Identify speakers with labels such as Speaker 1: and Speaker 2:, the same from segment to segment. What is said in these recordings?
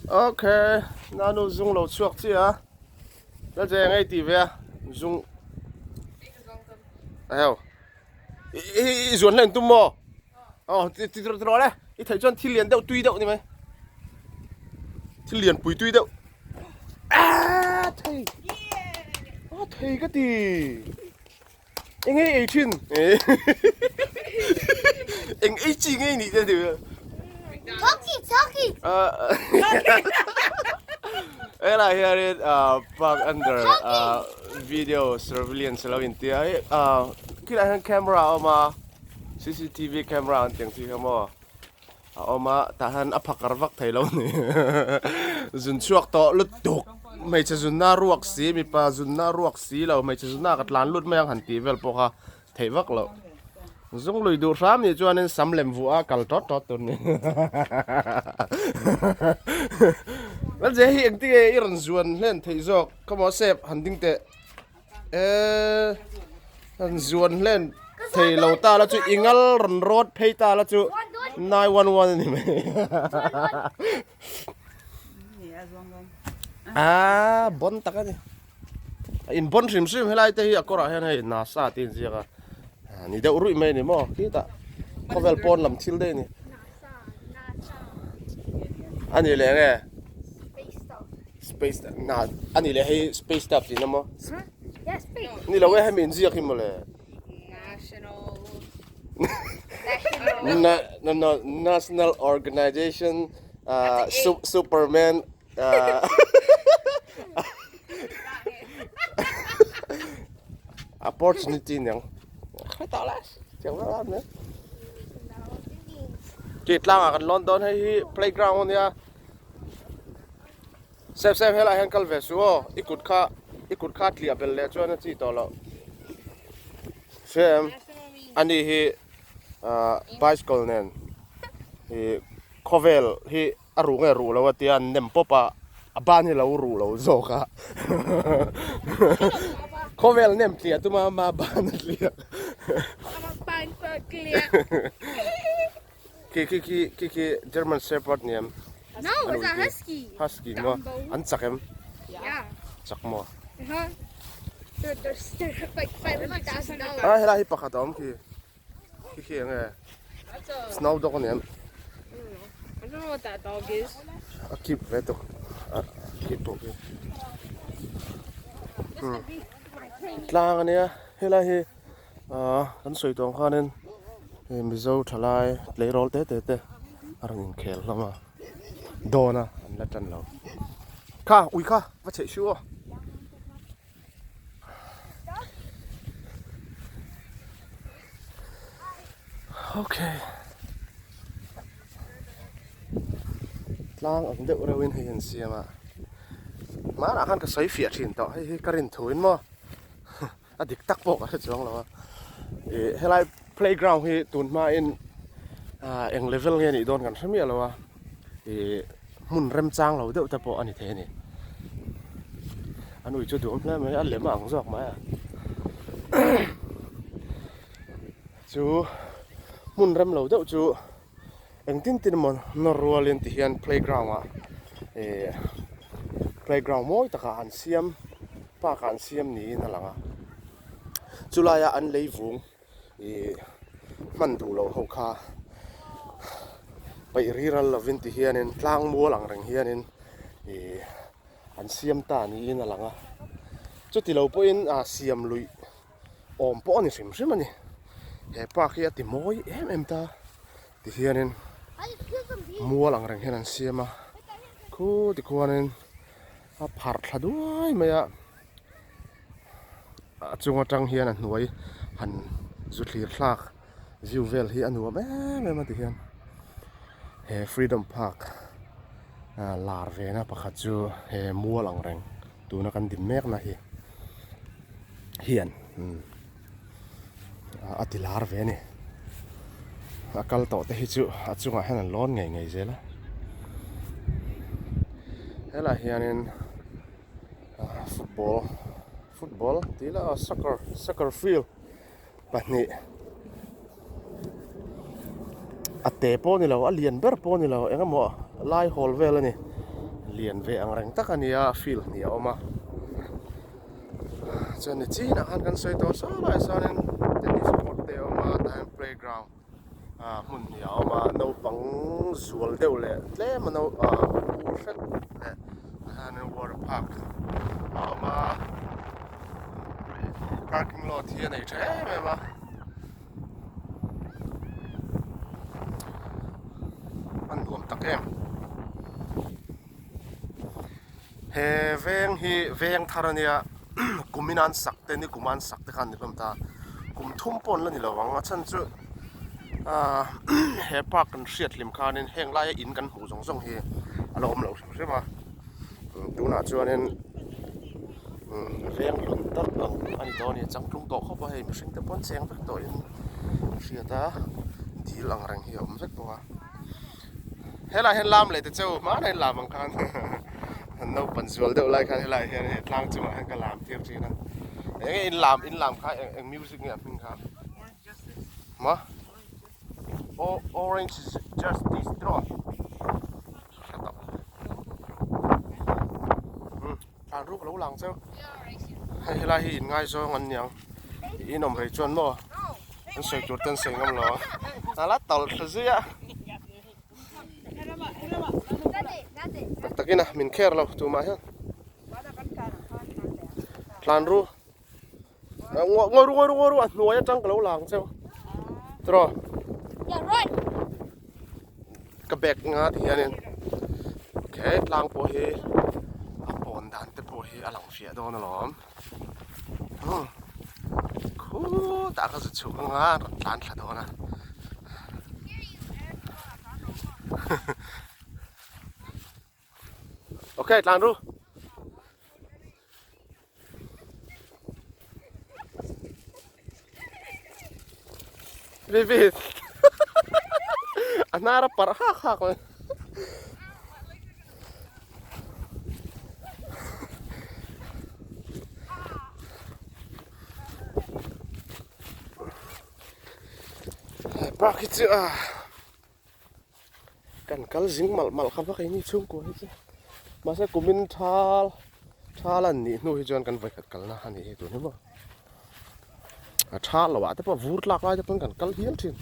Speaker 1: Okay, nanu zung lo chhuak chiah a. La che ngei ti ve a, zung. Aheu. I i zuan hlen tum maw? Aw, ti ti ti rawh le. I theih chuan thil lian deuh tui deuh ni mai. Thil lian pui tui deuh. Ah, thei. Ah, thei ka ti. Eng ei ei thin. Eng ei chi ngei ni te ti.
Speaker 2: Talkie, talkie.
Speaker 1: Helai hianin park under video surveillance lo inti a hei khilaiah hian camera a awm a cctv camera an tih ang chi kha maw a awm a tah hian a phakar vak thei lo a ni zun chhuak tawh lutuk hmeichhe zunna ruak si mipa zunna ruak si lo hmeichhe zunna ka tlan lut mai ang han tih vel pawh kha theih vak loh zung lui duh hram nih chuanin sam lem vuah a kal tawt tawt tur a ni Lalzia hi engtin nge i rawn zuan hlen theih zawk khaw maw sep han ding teh. Eee han zuan hlen thei lo ta la chu i ngal rawn rawt phei ta la chu 911 a ni mai ah bon tak a ni a in bon hrim hrim helai te hi a kawrah hian hei nasa tih a inziak a ni deuh ruih mai a ni maw khitah khawvel pawn lam thil daih a ni a ni leh nge. Space na a ni leh hei space stuff tihna maw?
Speaker 2: Yeah, space.
Speaker 1: Ni lo e hemi inziak hi mawle.
Speaker 3: National.
Speaker 1: Na, no, no, National Organization uh, su Superman uh, Opportunity niang. Khata la. Chiang la ne. Ki tlangah kan lawn dawn hei hi playground ania. Sep sep helaiah hian kal ve suh aw, i kut kha i kut kha tliah belh leh chuan a chi tawh loh. Hriam ani hi ah bicycle nen ih khawvel hi a ruh nge ruh lo a tia an nem pawp a, a ban hi a lo ruh lo zawk a khawvel nem tliah tuma ama ban a tliah. Khi khi khi khi khi German Shepherd ni em?
Speaker 2: No, it's a husky.
Speaker 1: Husky maw? An chak em?
Speaker 2: Yeah.
Speaker 1: Chak maw?
Speaker 2: Uh-huh. They're, they're, they're like $500,000.
Speaker 1: Ah, helai hi pakhat a awm khi. Khi khi enge? Snow dog ani em?
Speaker 3: I don't know what that dog is.
Speaker 1: A keep ve tuk. A keep pawh khi. Hmm. Tlang ania. Helai hi Ahh kan sawi tawh ang khanin hei Mizo thalai tleirawl te te te a rawn inkhel hlawm a dawn a an la tan lo kha ui kha va chheih hru aw okay tlang ang deuh reuhin hei an siam a hmanah khan ka sawi fiah thin tawh hei hi ka rin thuin maw. A dik tak pawh ka hre chuang lo a ih helai playground hi tun hmain ah eng level nge nih dawn kan hre miah lo a ih hmun remchang lo deuh te pawh a ni thei a ni an ui chu duhawm hle mai a lem a ang zawk mai a chu hmun rem lo deuh chu engtin tin emaw nawr rualin ti hian playground ah ih playground mawi takah an siam park ah an siam niin a lang a chulaia an lei vung ih hman duh loh ho kha peih riral lovin ti hianin tlang mual ang reng hianin ih an siam ta niin a lang a chuti lo pawhin ah siam luih awm pawh a ni hrim hrim a ni he park hi a ti mawi em em ta ti hianin mual ang reng hian an siam a khu ti khuanin a pharh thla duai mai a a chung atang hian a hnuai han zu thlir thlak view vel hi a nuam em em a ti hian he freedom park ah lar ve na pakhat chu he mual ang reng tuna kan din mek na hi hian a ti lar ve a ni a kal tawh te hi chu a chungah hian an lawn ngei ngei zel a helaiah hianin football football tih ila soccer soccer field pahnih a te pawh a ni lo a lian ber pawh a ni lo eng emaw. lai hawl vel a ni lian ve ang reng tak a ni a field hnih a awm a chuan ni chinah khan kan sawi tawh saw lai sawn in tennis court te a awm a tah hian playground ah hmun hnih a awm a naupang zual deuh leh tlem a no ah ur hret leh tah hianin water park a awm a parking lot hi a nei tha em em a. A nuam tak em. He veng hi veng thar a nia kum in an sak te ni kum an sak te kha an ni hlawm ta kum thum pawh an la ni lo ang a chhan chu ahh he park kan hriat hlim khanin heng laia in kan hmuh zawng zawng hi a la awm lo hrim hrim a tunah chuanin veng hlun tak ang a ni tawh a ni changtlung tawh khawp a hei mihring te pawn cheng vek tawhin a hriat a dil ang reng hi a awm vek bawk a helaiah hian lam leh te cheu hmanah hian lam ang khan naupang zual deuh lai khan helaiah hian hei tlang chungah hian ka lam tir thin a eng nge in lam in lam kha eng music nge a hming kha maw orange justice tiraw. Tlan ruk lo lang cheu. Hei helai hi in ngaizawng an niang. In awm rei chuan maw an sawi tur te an sawi ngam lo ang. A la tawlh thla zui a. Tak takin a min kher lo tumah hian. Tlan ru. Ngawi ru ngawi ru ngawi ru a hnuai atang ka lo lang cheu. Tiraw. Ka bag nga ti hianin okay tlang pawh hi a pawn dan te pawh hi a lang fiah dawn alawm umm khutah ka zu chhuk anga a rawn tlan thla dawn a okay tlan ru. Vivi a hnar a parh hak hak mai. Park hi chu a Kan kal zing malh malh kha vak ini chhungkua hi chu mahse kumin thal thal an nih hnu hi chuan kan vawikhat kalna a nih hi tun hi maw a thal loh ah te pawh vur tlak lai te pawn kan kal hial thin.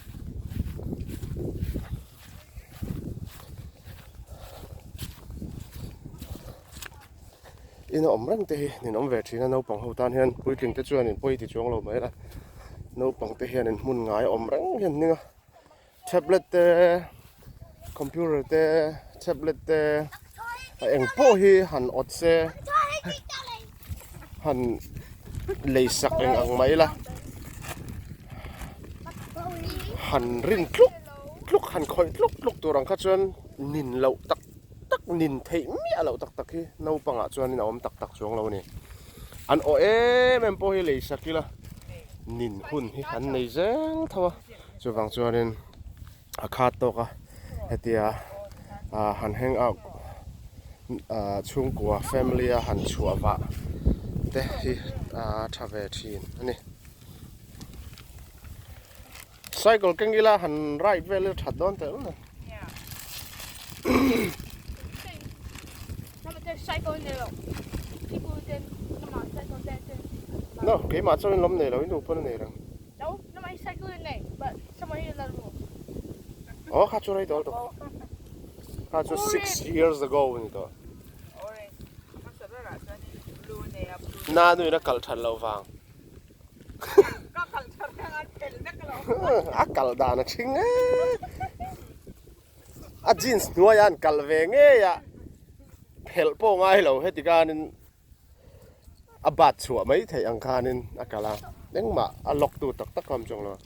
Speaker 1: In a awm reng te hi nin awm ve thin a naupang ho tan hian puitling te chuan in pawi ti chuang lo mai la naupang te hian in hmun ngai a awm reng hian hning a. Tablet te computer te tablet te a eng pawh hi han awt se han lei sak eng ang mai la han rin tluk tluk han khawih tluk tluk tur ang kha chuan nin loh tak tak nin theih miah loh tak tak hi naupangah chuanin a awm tak tak chuang lo a ni an awh em em pawh hi lei sak ila nin hun hi an nei zel tho a. Chuvang chuanin a khat tawk a hetia ah han hang out ah chhungkua family a han chhuah vah te hi a tha ve thin a ni. Cycle keng ila han ride vel ila that dawn teh reng. No keimah chuan lawm nei lo i nu pawn a nei reng. Aw kha chu rei tawh lutuk kha chu six years ago a ni tawh na nuin a kal that loh vang a kal dan a thing e a jeans hnuaiah an kal ve ngei a phelh pawh ngai lo heti khanin. a bat chhuah mai theih ang khanin a kal a engmah a lock tu tak tak a awm chuang lo a.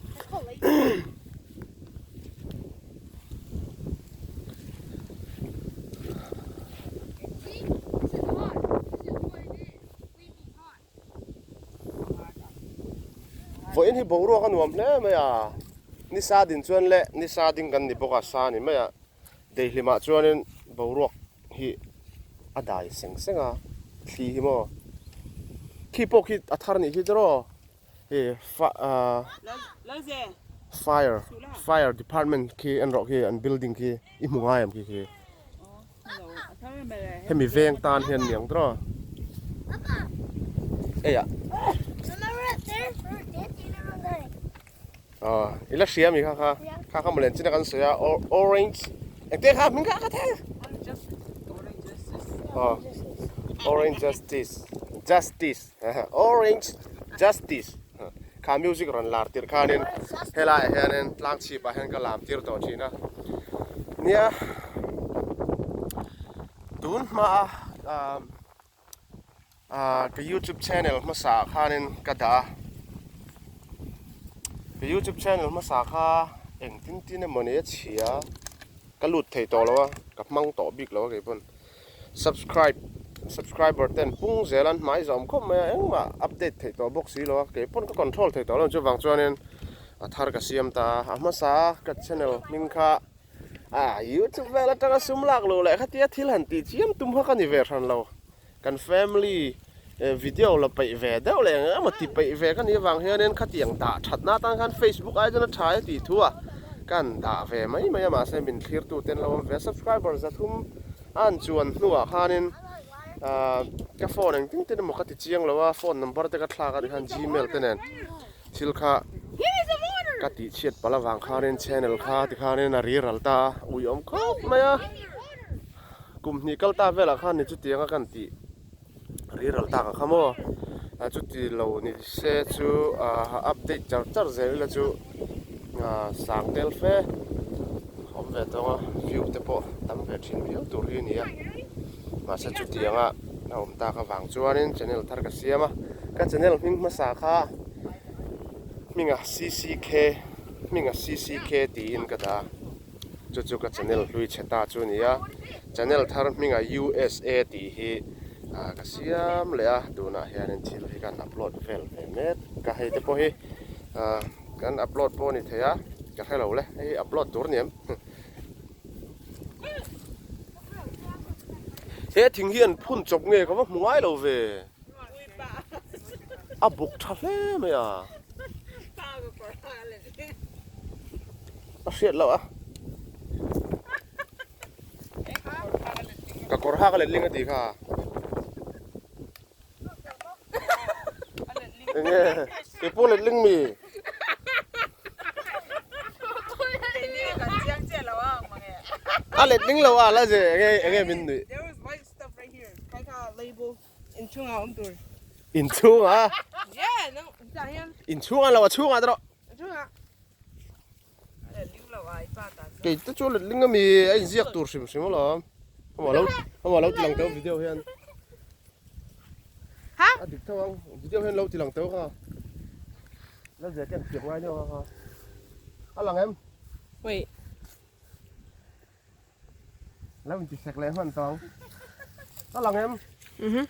Speaker 1: Vawiin hi boruak a nuam hle mai a nisa din chuan leh nisa ding kan ni bawk a sa ni mai a Daihlimah chuanin boruak hi a dai seng seng a, thli hi maw khi pawh khi a thar nih khi tiraw hei ah fire fire department khi en rawh khi an building khi i hmu ngai em khi khi. Hemi veng tan hian niang tawh. Eia. Aw i la hria mi kha kha kha kha mawle chin a kan sawi a orange engte kha hming kha ka thei aw orange justice justice orange justice kha music rawn lar tirh khanin helaiah hianin tlang chhipah hian ka lam tir tawh thin a nia tun hmaa ah Ah ka youtube channel hmasa ah khanin ka dah a ka youtube channel hmasa kha engtin tin emaw ni a chhia ka lut thei tawh lo a ka hmang tawh bik lo a keipawn subscribe subscriber ten pung zel an hmai zawm khawp mai a engmah update theih tawh bawk si lo a keipawn ka control thei tawh lo chuvang chuanin a thar ka siam ta a a hmasa ka channel hming kha A youtube vel atanga sum lak loh leh khatia thil han tih chiam tum kha ka ni ve hran lo. Kan family video la peih ve deuh leh eng emaw ti peih ve ka nih avang hianin khatiang dah thatna atan khan facebook ai chuan a tha e tih thu a kan dah ve mai mai a mahse min thlirtu ten lo awm ve a subscriber zathum a an chuan hnuah khanin ka phone engtin tin emaw ka ti chiang lo a phone number te ka thlak a tikhan gmail te nen. Thil kha ka tih chhiat palh avang khanin channel kha tikhanin a riral ta a, ui awm khawp mai a. Kum hnih kal ta velah khan ni chutianga kan tih riral tak ang kha maw. A chuti lo ni se chu update char char zel ila chu sang tel fe awm ve tawng a, view te pawh tam ve thin viau tur hi a ni a. Mahse chutianga a awm tak avang chuanin channel thar ka siam a, ka channel hming hmasa kha hminga CCK hminga CCK tiin ka dah a, chu chu ka channel hlui chhe ta chu a ni a, channel thar hminga USA tih hi ah ka siam leh a, tunah hianin thil hi kan upload vel ve mek ka hei te pawh hi ah kan upload pawh a ni thei a, ka hre lo le hei hi upload tur a ni em. He thing hi an phun chawp nge ka va hmu ngai lo ve. A buk tha hle mai a. A hriat loh a. Ka kawr hak a let ling a tih kha. Enge kei pawh let ling mi. A let ling lo a la ze enge enge min nuih. Inchhung ah inchhung ah lo a chhung ah erawh. Kei te chu let ling ami a inziak tur hrim hrim alawm. Amah lo amah lo tilang teuh video hian.
Speaker 3: Ha?
Speaker 1: A dik tho ang video hian lo tilang teuh kha. La zia ken thiam ngai deuh kha. A lang em?
Speaker 3: Wait.
Speaker 1: Lo inti sek leh hman tawng. A lang em?
Speaker 3: Mhm.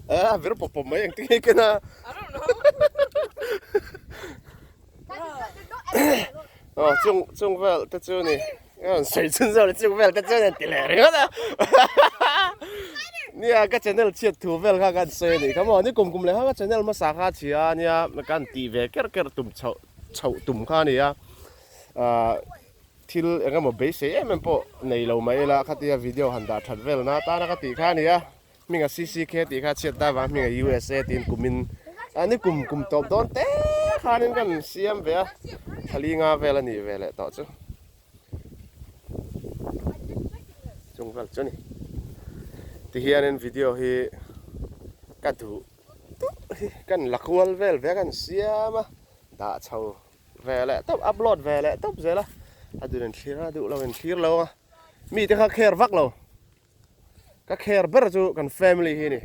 Speaker 1: Eh, a vir pawp pawp mai engtin nge ken a. Aw chung chung vel te chu ni a rawn sawi chhun zawk chung vel te chuan an ti leh ringawt a nia ka channel chhiat thu vel kha kan sawi a nih kha maw ni kum kum leh kha ka channel hmasa kha a chhia a nia kan tih ve ker ker tum chhoh chhoh tum kha a ni a ah thil eng emaw beisei em em pawh nei lo mai ila khatia video han dah that vel na atana ka tih kha a ni a. Hminga CCK tih kha chhiat ta vang hminga USA tiin kumin a ni kum kum tawp dawn te khanin kan siam ve a thali nga vel a nih ve leh tawh chu chung vel chu ni tihianin video hi ka duh duh hi kan la kual vel ve a kan siam a dah chho ve leh tawp upload ve leh tawp zel a a duh in thlir a duh lo in thlir lo a mite kha care vak lo. Ka kher ber chu kan family hi a ni.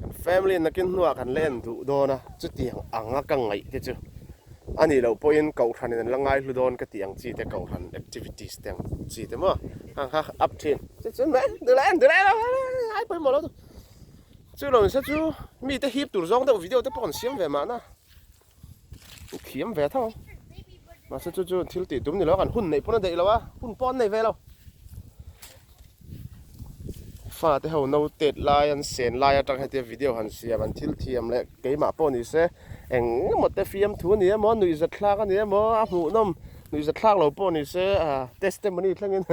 Speaker 1: Kan family nakin hnuah kan la en duh dawn a, chutiang anga ka ngaih te chu a nih loh pawhin kohhranin an la ngaihlu dawn ka tih ang chi te kohhran activities te ang chi te maw hang kha up thin. Chu chu mai duh la en duh la en ai pawimawh lo chu. Chu lo insa chu mite hip tur zawng deuh video te pawh kan siam ve mahna. Thiam ve tho ang. Mahse chu chu thil tih tum ni lo a kan hun neih pawn a daih lo a, hun pawh an nei ve lo. Fate ho no tet lai an sen lai atang hetia video han siam an thil thiam leh keimah pawh ni se eng emaw te fiamthu a ni emaw nuihzat thlak a ni emaw a hmuhnawm nuihzat thlak lo pawh ni se ah testimony thlengin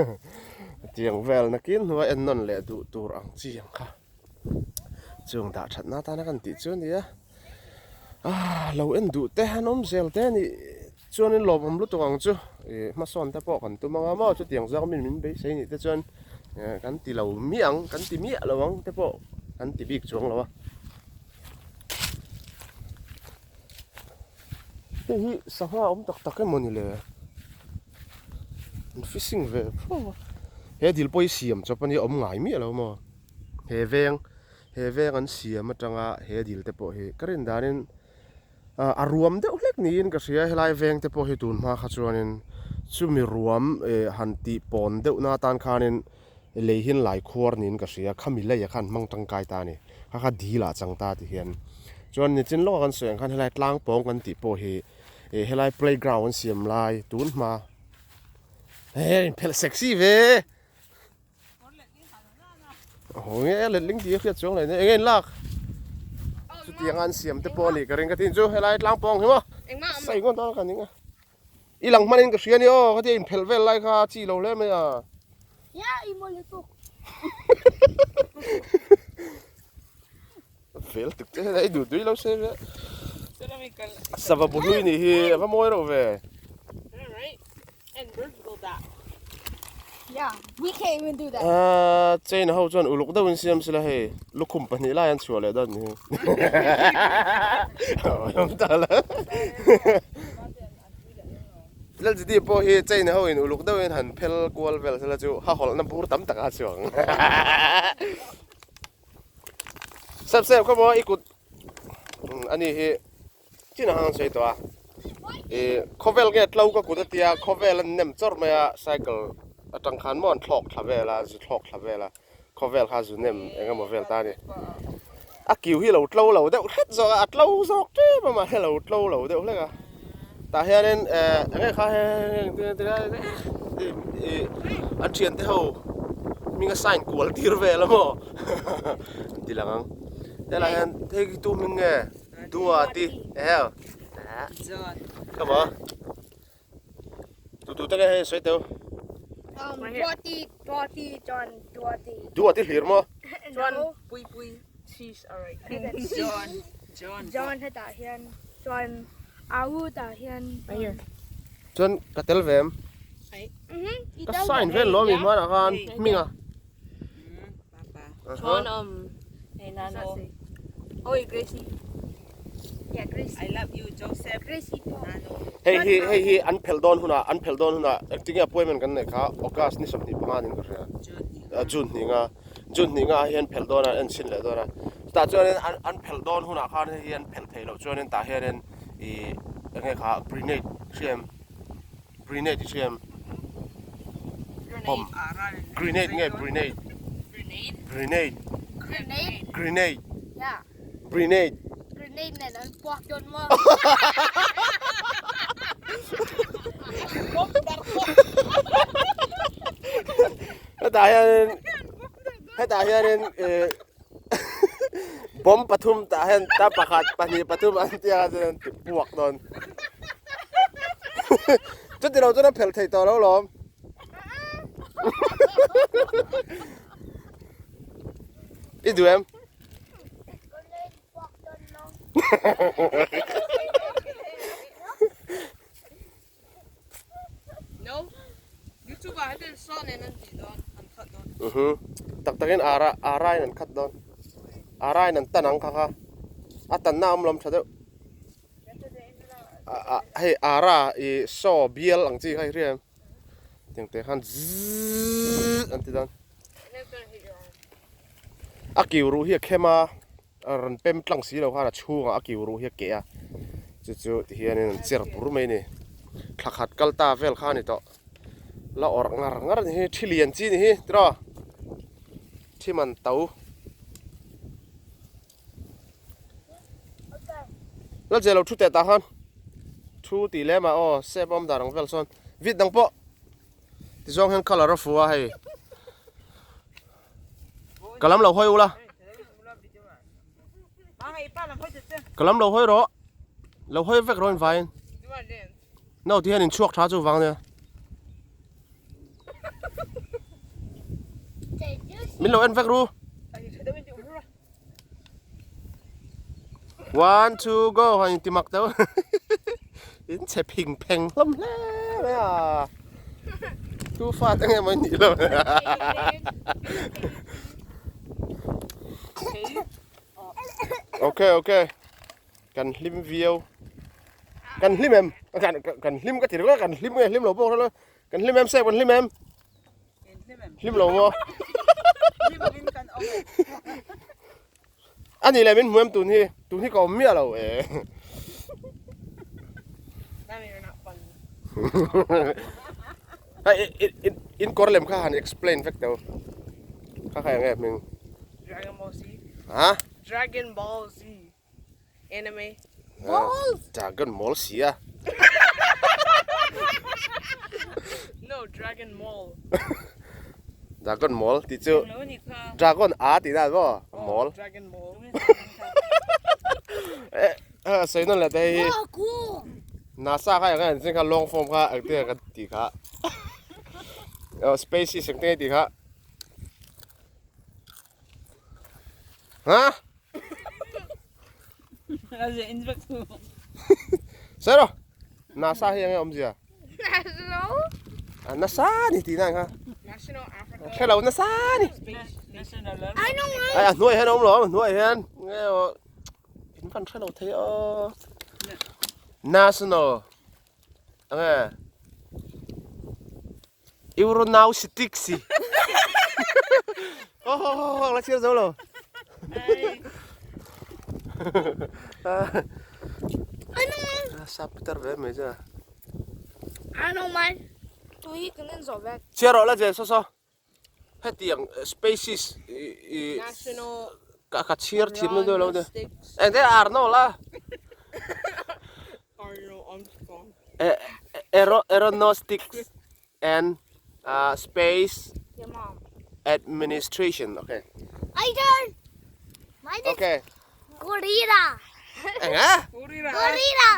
Speaker 1: tiang vel nakin hnuai en nawn leh duh tur ang chi ang kha chung dah thatna atana kan tih chu a ni a ah lo en duh te an awm zel te a nih chuanin lawmawm lutuk ang chu ih hmasawn te pawh kan tum anga maw chutiang zawng min min beisei nih te chuan eh kan ti lo miah ang kan ti miah lo ang te pawh kan ti bik chuang lo a hei hi sangha awm tak tak emaw ni le an fishing ve fo a he dil pawh hi siam chawp a nia awm ngai miah lo maw he veng he veng an siam atanga he dil te pawh hi ka rin danin A ruam deuh hlek niin ka hria helai veng te pawh hi tun hma kha chuanin chumi ruam eh han tih pawn deuh na atan khanin lei hian lai khuar niin ka hria khami leia khan hmang tangkai ta a ni kha kha dil ah chang ta ti hian chuan nichin lawk a kan sawi ang khan helai tlang pawng kan tih pawh hi eh helai playground an siam lai tun hma eh inphelh sexy ve. Aw nge letling tih a hriat chuang leh eng nge in lak chutiang an siam te pawh a nih ka ring ka tin chu helai tlang pawng hi maw sawi ngawt dawn ka ning a i lang hman in ka hria a ni aw khatia in phelh vel lai kha a chi lo hle mai a vel tuk che i duh tui lo se ve sava bu hlui nih hi a va mawi reuh ve. Ahh chain ho chuan uluk deuhin siam sila hei lukhum pahnih lai an chhuah leh dawn ni hi Lalzidi pawh hi chain ho in uluk deuhin han phel kual vel sila chu ha hawlhna bur tam tak a chhuak ang Sep sep khaw maw i kut ani hi Chin ang an sawi tawh a, ih khawvel nge tlo ka kut a tia khawvel an nem chawrh mai a cycle atang khan maw an thlawk thla vel a zu thlawk thla vel a khawvel kha zu nem eng emaw vel ta a ni a kiu hi lo tlo lo deuh hret zawk a a tlo zawk ṭep a mahse lo tlo lo deuh hlek a tah hianin eh eng nge kha ih an thiante ho hming a sign kual tir vel a maw an ti lang ang helaiah hian hei hi tu hming nge. Duati eheu Come on Tu tu te nge hei sawi teu
Speaker 2: Um Duati Duati John Duati
Speaker 1: Duati hlir maw
Speaker 3: John Pui Pui She's alright John John
Speaker 2: John hetah hian chuan Au tah hian
Speaker 1: Chuan ka tel ve em Ka sign vel lo ami hmanah khan hminga
Speaker 3: Chuan um hey nano. Oi Gracie.
Speaker 2: Yeah Gracie.
Speaker 3: I love you Joseph.
Speaker 2: Gracie
Speaker 3: Nano.
Speaker 1: Hei hi hei hi an phel dawn hunah an phel dawn hunah engtinge appointment kan neih kha August ni 25 niin ka hria. June hnih nga June hnih nga ah hian phel dawn a en chhin leh dawn a. Chutah chuanin an an phel dawn hunah khan hei hi an phel theih loh chuanin tah hianin ih enge kha grenade hria em? Grenade i hria em? Bomb. Grenade nge grenade? Grenade.
Speaker 2: Grenade.
Speaker 1: Grenade.
Speaker 2: Yeah.
Speaker 1: Grenade.
Speaker 2: Grenade nen an puak dawn maw?
Speaker 1: Hetah hianin hetah hianin eh bomb pathum tah hian ta pakhat pahnih pathum an tia chuan an ti puak dawn. Chuti lo chuan a phelh thei tawh lo lawm. I duh em? Tak takin ara ara in an khat dawn. Ara in an tan ang kha kha. A tanna a awm lo awm tha deuh. Hei ara i saw bial ang chi kha i hria em? Tiang te khan zzzz an ti dawn. A kiu ruh hi a khem a. A rawn pem tlang si lo khan a chhungah a kiu ruh hi a keh a, chu chu ti hianin an cher bur mai a ni. Thla khat kal ta vel kha a ni tawh. La awrh ngar ngar a ni hi, thi lian chi a ni hi tiraw? Thi man to. La che lo thu teh tah khan thu tih lem ah aw sep awm dan ang vel sawn vit dang pawh tizawng hian colour a fu a hei. Ka lam lo hawi ula. Ka lam lo hawi rawh. Lo hawi vek rawh in vaiin. No ti hian in chhuak tha chu vang nia. Min lo en vek ru. One, two, go. Han in ti mak deuh. In chhe phing pheng hlawm hle mai a. Tu fa te nge maw in nih lo. Okay, okay. Kan hlim viau. Kan hlim em? Kan kan hlim ka ti ringawt a, kan hlim nge hlim lo pawh hrelo. Kan hlim em sep kan hlim em? Hlim lo maw? A nih leh min hmu em tun hi? Tun hi ka awm miah lo e. Hei in kawr lem kha han explain vek teh u. Kha kha eng nge hming?
Speaker 3: Dragon Ball Z.
Speaker 1: Ha?
Speaker 3: Dragon Ball Z. Anime.
Speaker 2: Balls.
Speaker 1: Dragon Mall si a.
Speaker 3: No, Dragon Mall.
Speaker 1: Dragon Mall tih chu Dragon a tih na maw? Mall.
Speaker 3: Dragon Mall.
Speaker 1: Eh, sawi nawn leh te hei hi.
Speaker 2: Oh, cool.
Speaker 1: NASA kha eng an zing kha long form kha eng te kan tih kha. Oh, spaces eng te tih kha. Ha? Sero NASA hi enge awmzia?
Speaker 2: National.
Speaker 1: A nasa ni tih na kha.
Speaker 3: National Africa.
Speaker 1: Hrelo nasa ni.
Speaker 2: I know mine.
Speaker 1: Ai a hnuai hian a awm lo a hnuai hian nge aw in van hrelo thei aw. National enge Euronautics. Ho ho ho ho la chhiar zo lo. Sap tar ve mai chu a.
Speaker 2: I know mine. Tui kan en zawh vek.
Speaker 1: Chhiar rawh la je saw saw. Hetiang spaces i ka ka chhiar thiam na deuh lo de. Eng te Arnold a. Aeronautics and Space Administration okay.
Speaker 2: My turn. Mine is
Speaker 1: Okay.
Speaker 2: gorilla.
Speaker 1: Enga?
Speaker 2: Gorilla.
Speaker 3: Gorilla.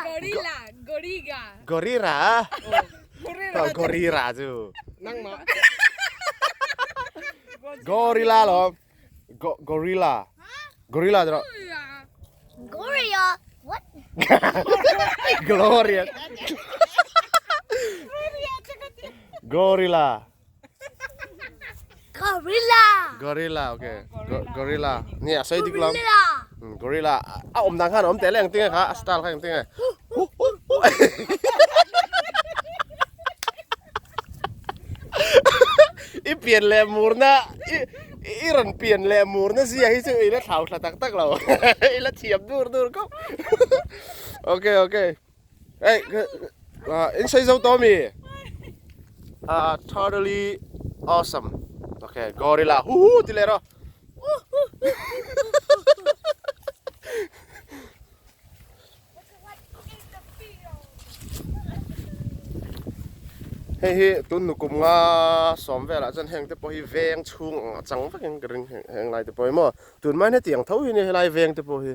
Speaker 3: Gorilla.
Speaker 1: Gorilla.
Speaker 3: Gorilla.
Speaker 1: Gorilla chu.
Speaker 3: Nangmah.
Speaker 1: Gorilla lawm. Gorilla. Gorilla chu rawh.
Speaker 2: Gorilla. What?
Speaker 1: Gloria. Gorilla.
Speaker 2: Gorilla.
Speaker 1: Gorilla okay. Gorilla. Ni a sawi dik lam.
Speaker 2: Gorilla.
Speaker 1: Gorilla. A awm dan khan a awm teh leh ang tinge kha a style kha eng tinge. I pian leh murna i rawn pian leh murna zia hi chu i la thlau thla tak tak lo i la thiam dur dur khawp okay okay hei in sawi zo tawh ami ah totally awesome okay gorilla hu hu ti leh rawh. Hei hi tun nukum nga sawm velah chuan heng te pawh hi veng chhung ang a chang vek in ka ring heng lai te pawh hi maw tun mai hetiang tho hi nia helai veng te pawh hi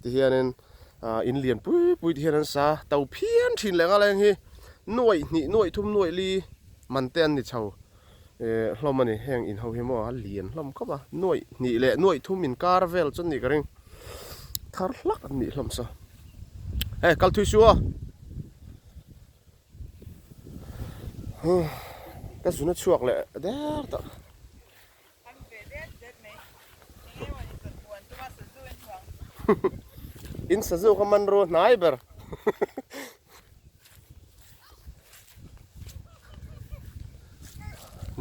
Speaker 1: ti hianin ah in lian pui pui ti hian an sa to phian thin leh nghal a heng hi nuaih hnih nuaih thum nuaih li man te an ni chho eh hlawm a ni heng in ho hi maw a lian hlawm khawp a nuaih hnih leh nuaih thum inkar vel chuan nih ka ring. Thar hlak an nih hlawm sa. Hei kal thui su aw. Ka zun a chhuak leh der tawh. In sazu kha man ru hnai ber.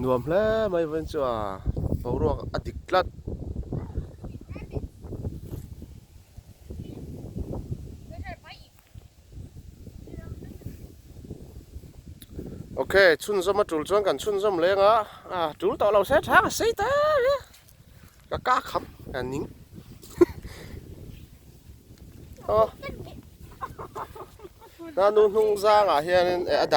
Speaker 1: Nuam hle mai vawiin chu a boruak a dik tlat. Ok chhunzawm a tul chuan kan chhunzawm leng a a tul tawh lo se tha ka sei ta ka ka kham ka ning. Aw. Na nu hnung zangah hianin a dah.